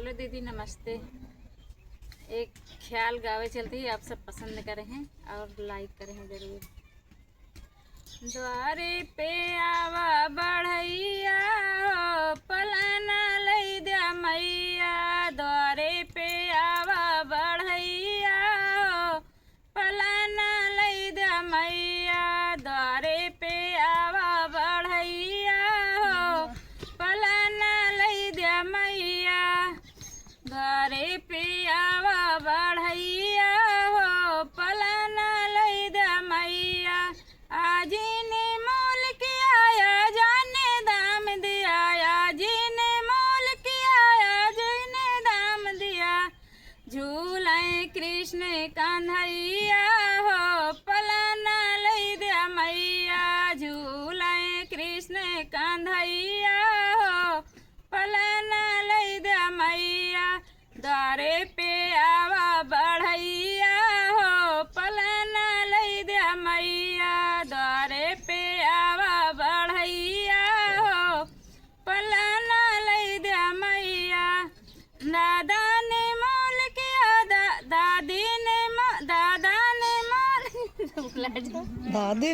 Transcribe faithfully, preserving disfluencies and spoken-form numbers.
हेलो दीदी, नमस्ते। एक ख्याल गावे चलत ही, आप सब पसंद करे हैं और लाइक करे हैं जरूर। द्वारे पे आवा बढ़ैया हो, पलना लई द्या मैया। द्वारे पे आवा बढ़ैया हो, पलना लई द्या मैया। द्वारे पे आवा बढ़ैया हो, पलना लई द्या मैया। द्वारे पे आवा बढ़ैया हो, पलना लई द्या मैया। आजी ने मोल के आया, जाने दाम दिया। आजी ने मोल के आया, जाने दाम दिया। झूले कृष्ण कन्हैया हो, पलना लई द्या मैया। झूले कृष्ण कन्हैया हो, पलना लई द्या मैया। द्वारे पे आवा बढ़ैया हो, पलना लई द्या मैया। द्वारे पे आवा बढ़ैया हो, पलना लई द्या मैया। दादा ने मोल किया, दा-, दादी ने मो-, दादा ने मोल दादी